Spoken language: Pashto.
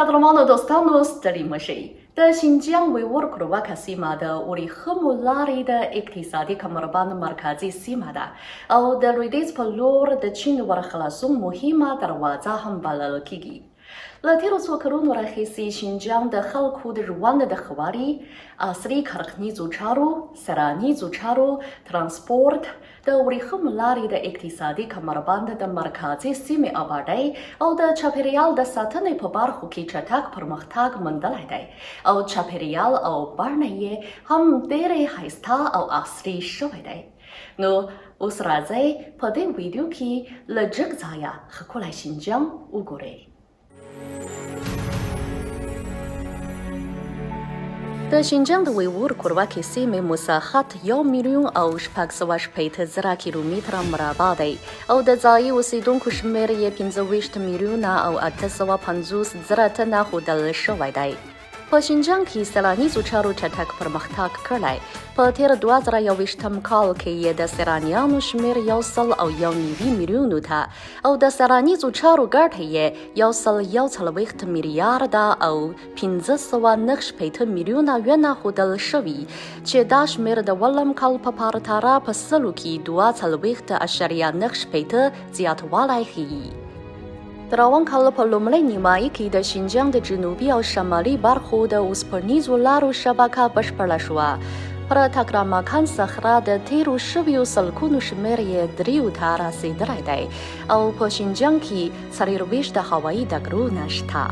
قدرمنو دوستانو ستړي مه شئ. د شینجیانګ ویور کروکه سیمه د وریښمو لارې د اقتصادي کمربند مرکزي سیمه ده او د لویدیځ په لور د چین ورخلاصون مهمه دروازه هم بلل کیږي. له تېرو څو کلونو راهیسې شینجیانګ د خلکو د ژوند د ښه والي، عصري کرهڼیزو چارو، سرانیزو چارو، ترانسپورت، د ورېښمو لارې د اقتصادي کمربند د مرکزي سیمې ابادۍ او د چاپېریال د ساتنې په برخو کې چټک پرمختګ موندلی دی او چاپېریال او بڼه یې هم ډېرې ښایسته او عصري شوی دی. نو اوس راځئ په دې ویډیو کې له جګ ځایه ښکلی شینجیانګ وګورئ. د شینجیانګ د ویور کورواکې سیمې مساحت یو میلیون او 660,000 کیلومتره مربع دی او د ځایي اوسېدونکو شمېر یې 25 میلیونه او 850,000 تنه ښودل شوی دی. په شینجیانګ کې سیلانیزو چارو چټک پرمختګ کړی. په تېر 2021 کال کې یې د سیلانیانو شمېر 191 میلیونو ته او د سیلانیزو چارو ګټه یې 141 میلیارده او 569 میلیونه یونه ښودل شوي چې دا شمېر د ولم کال په پرتله په سلو کې 42.69 زیاتوالی ښيي. د روان کال په لومړۍ نیمایي کې د شینجیانګ د جنوبي او شمالي برخو د اوسپنیزو لارو شبکه بشپړه شوه. پر تکرامکان صحرا د تېرو شویو سلکونو شمېر یې دریو ته رسېدلی دی او په شینجیانګ کې 24 هوایي ډګرونه شته.